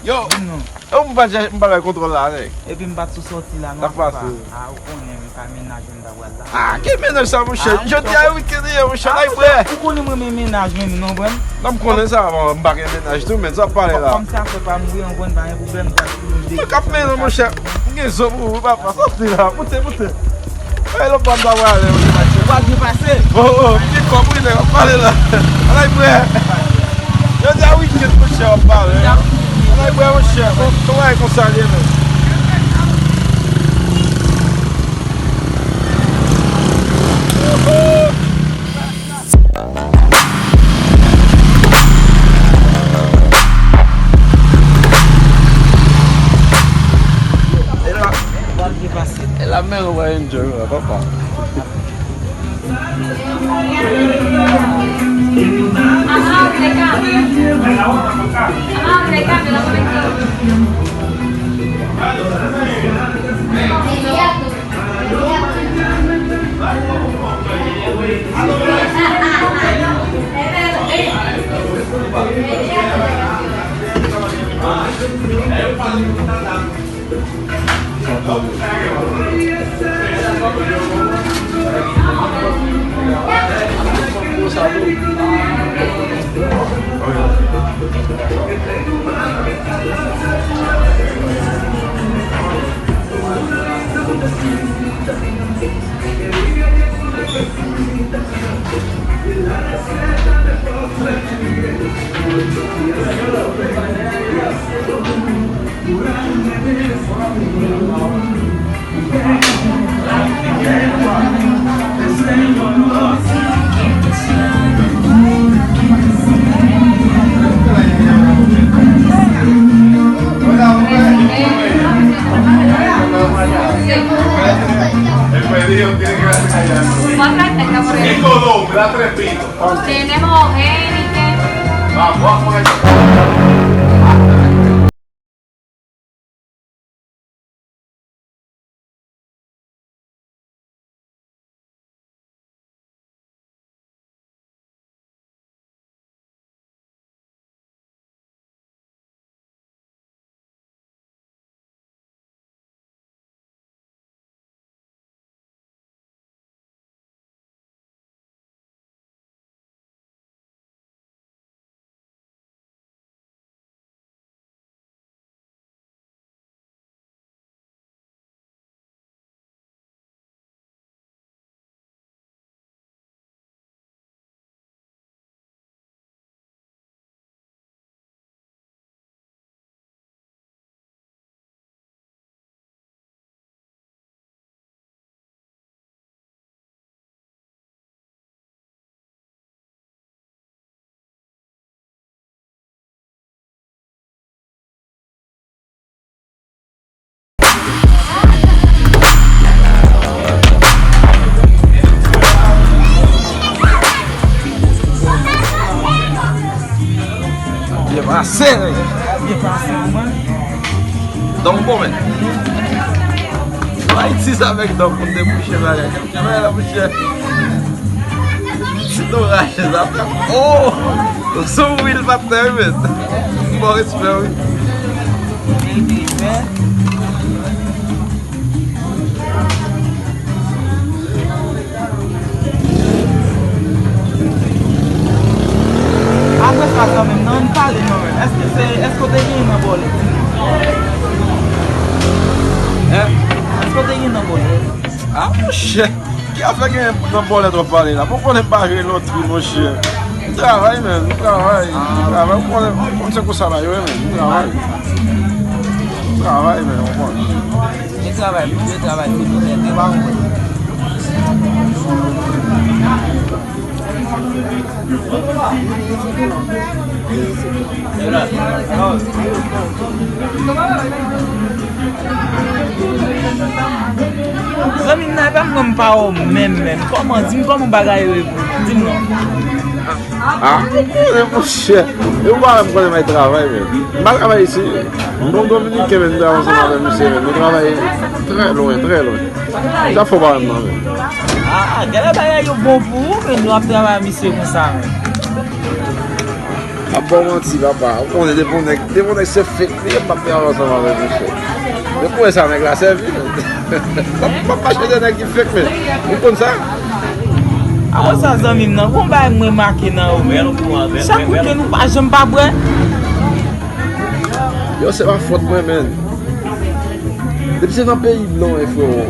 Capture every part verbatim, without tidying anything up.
Yo, e w m pa, m pa bay kontwòl la, nèg. Epi m pa t sou sòti la, non, papa. A, ou konnen, men pa mennaj mwen m ta pral la. Ah, ki mennaj sa, monchè? Jodi a, wikenn ye, monchè, n a prè. Ou konnen mwen, men mennaj mwen, non, konprann? Non, m konnen sa, bon, m pa gen mennaj tou, men sa w ap pale la. Kòm se afè pa m, wi, konprann, pa gen pwoblèm, sa, si nou de. Mwen k ap mennen, monchè. M gen zo pou ou, papa, sòti la, moute, moute. E lòt bò m ta prale, monchè. Ou pa byen pase. Oh, oh, ki kòb, wi, nèg, w ap pale la. Ann al prè. Jodi a, wikenn, monchè, w ap pale. Ann al prè, monchè. Bon, kòman e konsa l ye, menm? E la, e la men ou va enjoy, wè, papa. Tenemos gente. Byen pase, nèg. Byen pase, man. Donk, bon, men. Ayiti, sa avèk donk, pou debouche bagay. Kamera la, monchè. Ti dommaj, sa fè. Oh! Sou wil patnè, wi, men. Bon respè, wi. Apre sa, kanmenm, nan, ann pale, non, men. Èske se, èske w te gen nan bòlèt? Hein? Èske w te gen nan bòlèt? Ah, monchè! Ki afè gen nan bòlèt w ap pale la? Bon, konnen m pa jwe lotri, monchè. M travay, men, m travay. M travay, ou konnen, ou konnen se konsa bagay yo ye, men, m travay. M travay, men, ou konnen. Li travay, li travay, li travay, li travay. Zanmi m nan, e pa m nan pa w menm, menm. Kòman? Di m kòman bagay yo ye pou ou. Di m non. Ah, ou konnen, monchè. E ou pa wè m konnen m al travay, men. M pa travay isi. M pa yon Dominiken, men m travay ansanm avèk misye, men nou travay trè lwen, trè lwen. Sa fò pa wè m nan, men. Ah, gade bagay yo bon pou ou, men nou ap travay ak misye konsa, men. M ap ba w manti, papa. Ou konnen depi yon nèg, depi yon nèg se fake li ye, m p ap travay ansanm avè l, monchè. Depi w wè sa, nèg la sèvi, men. M ap, m ap mache de nèg ki fake, men. Ou konn sa? Apre sa, zanmi m nan, gon bagay m remake nan yo, men. Chak wikenn, ou pa janm pa bwè. Yo, se pa fòt mwen, men. Depi se nan peyi blan w ye, freo,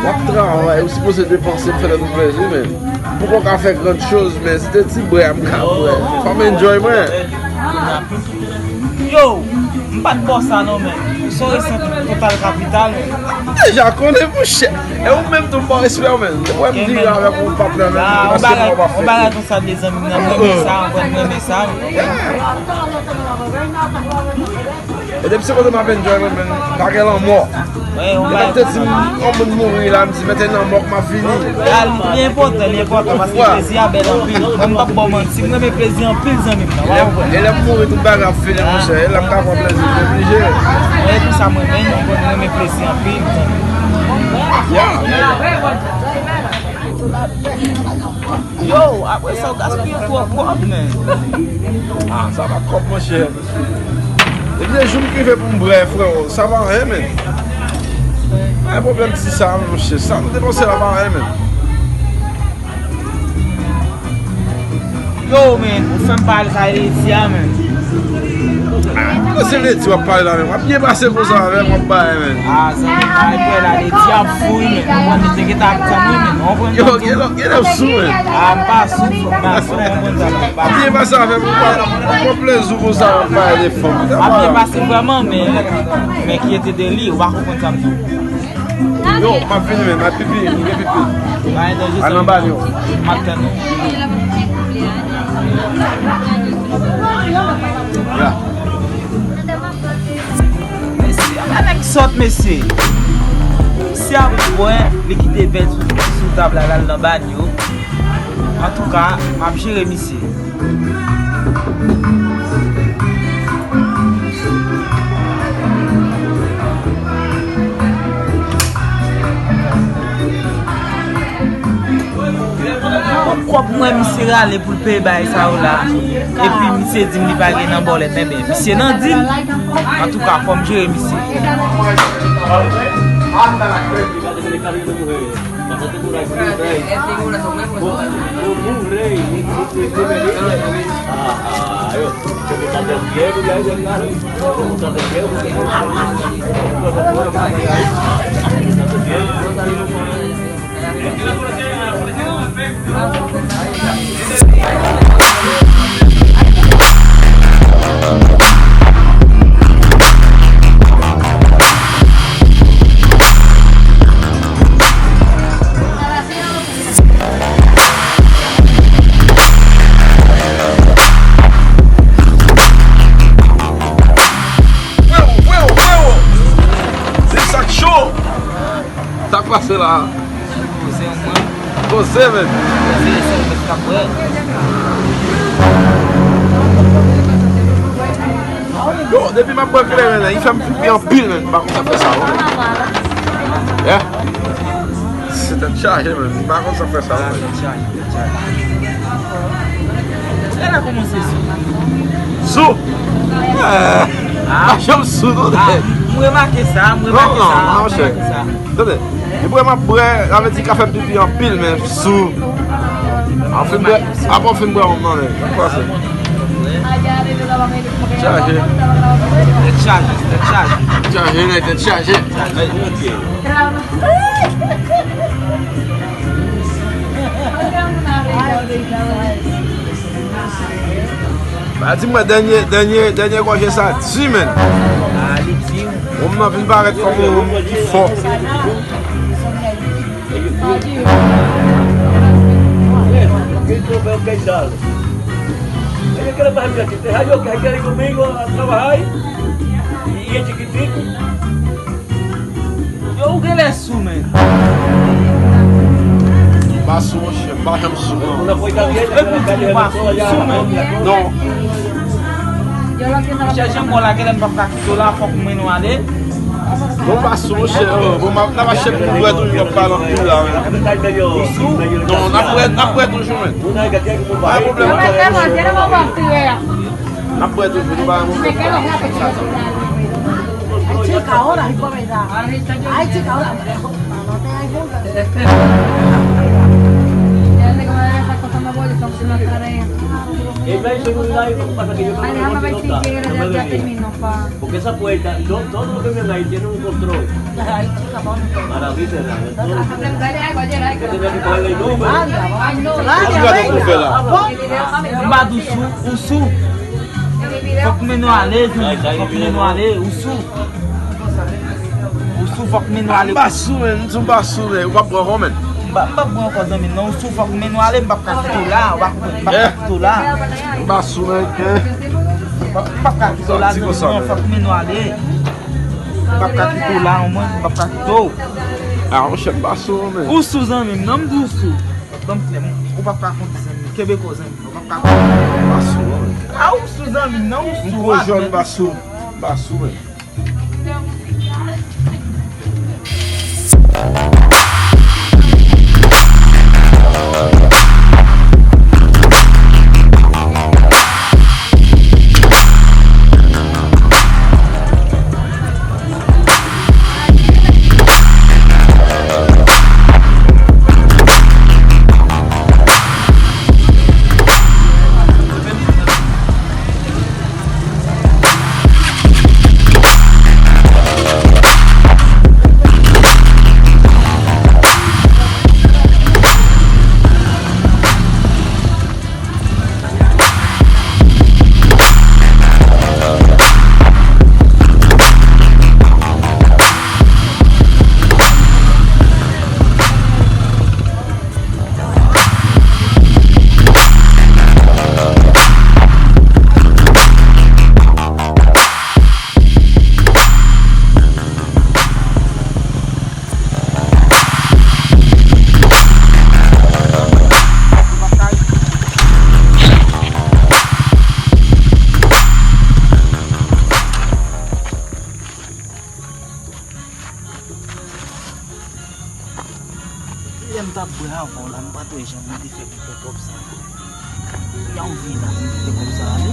w ap travay, ou sipoze depanse, fè tèt ou plezi, men. Pou w ka fè grann choz, men se te ti bwè a m ka bwè. Fò m enjoy mwen. Yo, m pa t bò sa non, men. Ou se yon resan total kapital, men. Ou deja konnen, monchè. E ou menm tou, m ba w respè w, men. Depi w wè m vire avèk ou, patnè, men, ou se mò w ap fè. Yon bagay konsa, mezanmi, m renmen sa, m renmen sa. E depi se kote m ap enjoy mwen menm, pa gen lanmò. Depi m te di m, yon moun mouri la, m di, mete lanmò k m ap vini. Li enpòtan, li enpòtan, paske plezi a bèl anpil. Mwen, m p ap ba w manti, m renmen plezi anpil, zanmi m nan. E lè, e lè m mouri, tout bagay ap fini, monchè. E lè m ka pran plezi, m oblije. Mwen, tout sa mwen menm, mwen renmen plezi anpil, zanmi m. Yeah. Yo, apre sa, w gaspiye twòp kòb, men. Ah, sa pa kòb, monchè. Depi se jou m rive pou m bwè, freo, sa pa anyen, men. Pa gen pwoblèm ti sa, monchè. Sa nou depanse la pa anyen, men. Yo, men, ou fè m pale sa, Lady a, men. Ah, se Lady w ap pale la, men. W ap byen pase konsa avè m, w ap bay, men. Ah, zanmi, pa gen pwoblèm la, Lady ap fou, men. Ou konprann, te gentan ap tann, wi, men. Ou konprann? Yo, gen lè, gen lè w sou, men. Ah, m pa sou, frè, m pa sou, ou konprann sa, men. W ap byen pase avè m, ou pa, ou pran plezi w konsa, w ap pale de fanm. M ap byen pase vrèman, men, men kyete de li, ou pa konprann sa m di w. Yo, m ap vini, men, m ap pipi, m gen pipi. Al nan banyo. M ap tann ou. Ya. Mesye, a nèg sòt, mesye. Misye ap bwè, li kite vè sou, sou tab la, l al nan banyo. Antouka, m ap jere misye. Kòb mwen, misye rale pou l peye bagay sa yo la. Epi misye di m li pa gen nan bòlèt, enben, misye nan dil. Antouka, fò m jere misye. Freo, freo, freo! Se sa k cho! Sa k pase la? Poze, mwen. Poze, men. Poze, se mwen k ap bwè. Yo, depi m ap bwè kleren, li fè m pipi anpil, men. M pa konn sa fè sa, non. Yeah. Se tèt chaje, men. M pa konn sa fè sa, non. Tèt chaje. Lè la kòmanse sou. Sou? Eh, ah, pa janm sou, non. Ah, m remake sa, m remake sa, non, non, m remake sa. Tande, depi m ap bwè, sa vle di ka fè m pipi anpil, men sou. An fin bwè, apre w fin bwè, non, men, sa k pase? Chaje. Tèt chaje, tèt chaje. Chaje, nèg, tèt chaje. Chaje. Ba di mwen dènye, dènye, dènye gòje sa di, men. Ah, li di. Wonm nan vin parèt kòm yon wonm ki fò. Yo, ou genlè sou, men. M pa sou, monchè, m pa janm sou, non. Epi w di w pa sou, sou, men. Non. Monchè, jan m wè w la, genlè m p ap ka kite w la, fòk m mennen w ale. Bon, pa sou, monchè, oh, bon, m ap, n ap mache pou bwè toujou, w ap pale anpil la, men. Ou sou? Non, n ap bwè, n ap bwè toujou, men. Pa gen pwoblèm. N ap bwè toujou, nou pa gen pwoblèm. Ay, chica, ahora sí puedo pensar. Ay, chica, ahora. Ay, déjame ver si quiere, ya, ya terminó, pa. Porque esa puerta, todo lo que ven ahí tiene un control. Para abrir y cerrar. Entonces, yo tenía que ponerle el nombre. Ki gade pou fè la? M pa di w sou, ou sou. Fòk mennen w ale, zanmi, fòk mennen w ale, ou sou. Ou sou, fòk mennen w ale. M pa sou, men, m di w m pa sou, men, ou p ap pran kò, men. M pa, m p ap pran kò, zanmi, non, ou sou, fòk mennen w ale, m p ap ka kite w la, ou p ap, m p ap ka kite w la. M pa sou, men, eh. M p ap, m p ap ka kite w la, zanmi, non, fòk mennen w ale. M p ap ka kite w la, omwen, m p ap ka kite w. Ah, monchè, m pa sou, men. Ou sou, zanmi m, non, m di w sou. Ban m klè, ou p ap ka kondi, zanmi m. Kenbe kò, zanmi m, ou p ap ka kondi. M pa sou, men. Ah, ou sou, zanmi m, non, ou sou. M ko jòn, m pa sou. M pa sou, men. Lè m t ap bwè avan w la, m pa t wè jan m te fè pou fè kòb sa. Kounya w vini la pou m kite kòb sa ale.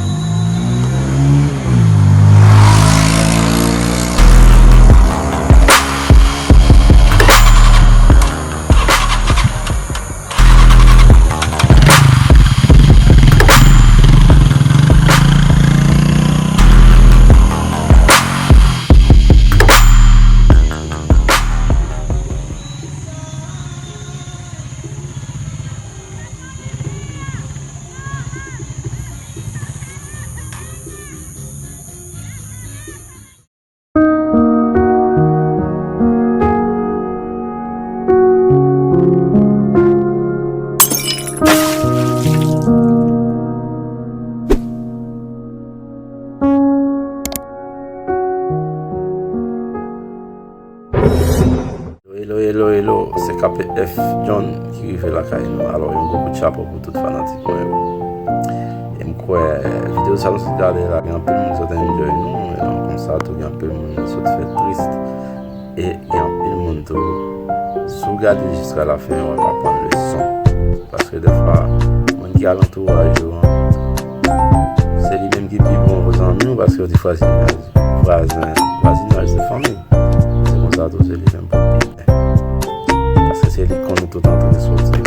Hello, hello, hello, se K P F John ki rive lakay nou. Alò, yon gwo kout chapo pou tout fanatik mwen yo. E m kwè videyo sa nou sot gade la, gen anpil moun ki sot enjoy nou, e konsa tou gen anpil moun ki sot fè tris. E gen anpil moun tou, si w gade jiska lafen, w ap aprann leson. Paske defwa, moun ki al antouraj ou an, se li menm ki pi bon zanmi w, paske yo di vwazinaj, vwazen, vwazinaj se fanmi. Se konsa tou, se li menm pou pi byen. Paske se li k konn ou tout antre soti.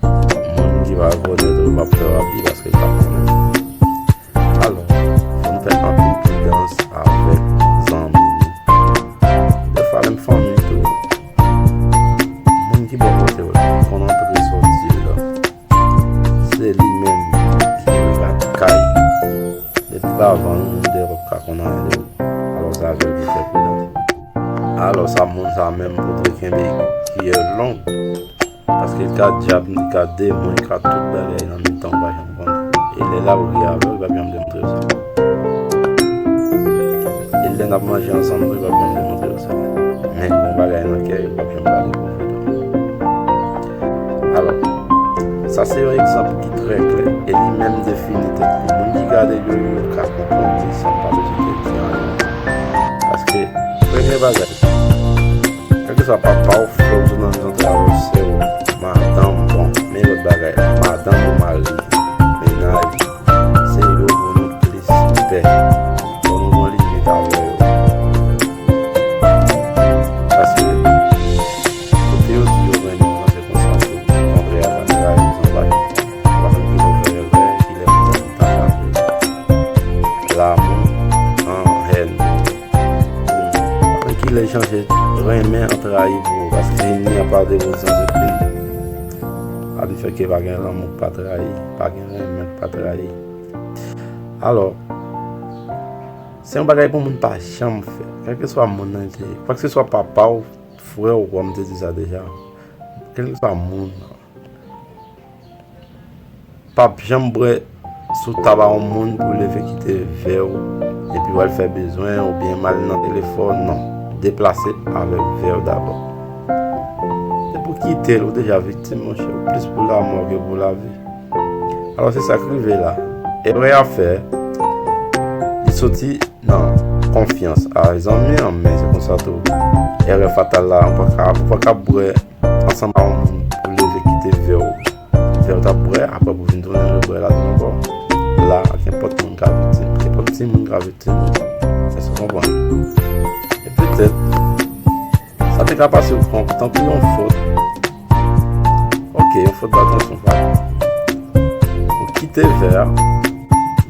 Moun ki va vòlè tou, l ap fè w ap di paske l pa konnen. Alò, fò n fè anpil pridans avèk zanmi nou. Defwa, menm fanmi tou, moun ki bò kote w la, konn antre soti la. Se li menm ki lakay. Depi pa vann, ou dèyè w p ap ka konn anyen de ou. Alò, sa vle di fè pridans. Alò, sa moun sa menm pou dwe kenbe kiyè long. Paske li ka dyab, li ka demon, li ka tout bagay nan mitan w pa janm konnen. E lè l ap ri avè w, li p ap janm demontre w sa. E lè n ap manje ansanm tou, li p ap janm demontre w sa. Men li gen yon bagay nan kè, li p ap janm pale pou ou. Alò, sa se yon egzanp ki trè klè. E li menm defini tèt li. Moun ki gade yo, yo ka konprann ki sa m pa bezwen te di anyen. Paske, premye bagay. Kèlkeswa papa w, frè w, jounalis, antravè w, sè w, madanm, bon, men lòt bagay la, madanm ou mari, mennaj, se yo pou nou plis pè. Fò nou gon limit avè yo. Paske, kote yo di yo renmen nou, se konsa tou. Kontrè a, pa trayi, zanba. Ou pa konn kilè w fè rèv, kilè w ta frape. Lanmou an hèn. Kilè chanje renmen an trayi pou ou, paske ni a pa de vòt sanse peyi. Sa vin fè ke pa gen lanmou k pa trayi, pa gen renmen k pa trayi. Alò, se yon bagay pou moun pa janm fè. Kèlkeswa moun nan te ye, kèlkeswa papa w, frè w, kòm m te di sa deja, kèlkeswa moun nan, p ap janm bwè sou tab a yon moun pou leve kite vè w, epi w al fè bezwen, oubyen m al nan telefòn, non. Deplase avèk vè w dabò. Se pou kite l, ou deja viktim, monchè, ou plis pou lanmò ke pou lavi. Alò, se sa k rive la. Erè a fè, li soti nan konfyans a zanmi an, men se konsa tou. Erè fatal la, ou pa ka, ou pa ka bwè ansanm a yon moun pou leve kite vè w. Vè w t ap bwè, apre pou vin tounen rebwè ladan ankò. La, kenpòt moun ka viktim, kenpòt timoun ka viktim. Èske w konprann? E petèt, sa te ka pase w kon, tankou yon fòt. Ok, yon fòt, pa tansyon, pa. Ou kite vè a,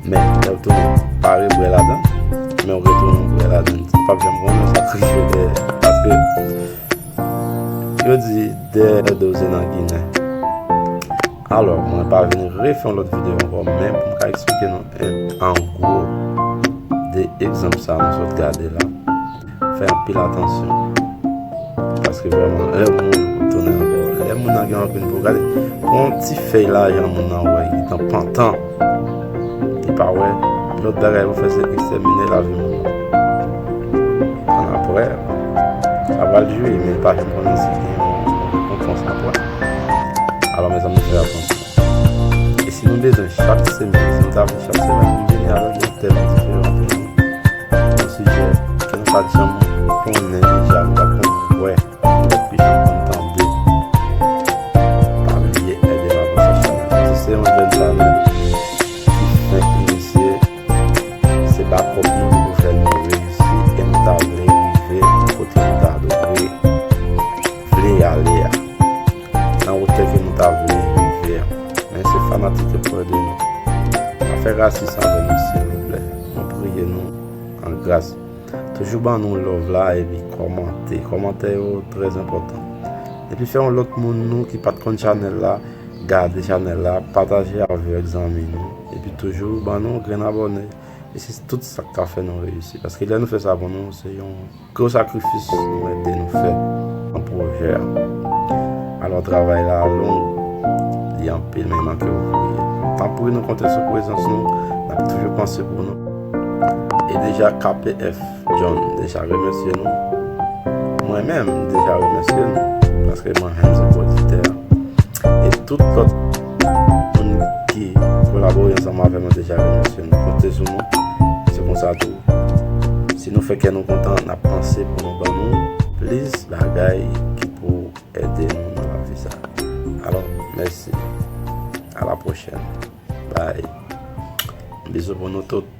men lè w tounen, pa rebwè ladan, men w retounen bwè ladan. Ou p ap janm konnen sa k rive dèyè. Paske yo di dèyè do se nan ginen. Alò, mwen pa vin refè yon lòt videyo ankò, men pou m ka eksplike nou an, an gwo de egzanp sa nou sot gade la, fè anpil atansyon. Paske vrèman, lè moun tounen ankò, lè moun nan gen anpil pou gade, yon ti fèy lajan moun nan wè, li tan pantan, li pa wè lòt bagay pou fè se ekstèmine lavi moun nan. Ann apre, sa pral jwi, men li pa janm konnen si gen yon rekonpans apre. Alò, mezanmi, fè atansyon. E si nou bezwen chak semèn, si nou ta vle chak semèn, nou vini avèk yon tèm diferan pou nou, yon sijè ke nou pa t janm konnen deja, nou pa t konn wè, nou pa t pi janm konn tande, pa bliye ède m avanse chanèl la. Si se yon jèn chanèl ki fenk inisye, se bakòp nou ki pou fè nou reyisi e nou ta vle rive kote nou ta dwe vle ale a, nan wotè ke nou ta vle rive a. Men se fanatik yo pou ede nou. Pa fè rasis anvè nou, silvouplè. Nou priye nou an gras. Toujou ban nou love la epi kòmante. Kòmantè yo trè enpòtan. Epi fè yon lòt moun nou ki pa t konn chanèl la, gade chanèl la, pataje avèk zanmi nou. Epi toujou ban nou grenn abòne. E se tout sa k ka fè nou reyisi. Paske lè nou fè sa pou nou, se yon gwo sakrifis nou ede nou fè nan pwojè a. Alò, travay la long, li anpil, men manke ouvriye. Tanpri, nou konte sou prezans nou, n ap toujou panse pou nou. E deja K P F John deja remèsye nou. Mwen menm, m deja remèsye nou, paske mwen menm se pwodiktè a. E tout lòt moun ki kolabore ansanm avè mwen deja remèsye nou. Konte sou nou. Se konsa tou. Si nou fè kè nou kontan, n ap panse pou nou ban nou plis bagay ki pou ede nou nan lavi sa. Alò, mèsi. A la pwochèn. Bye. Bizou pou nou tout.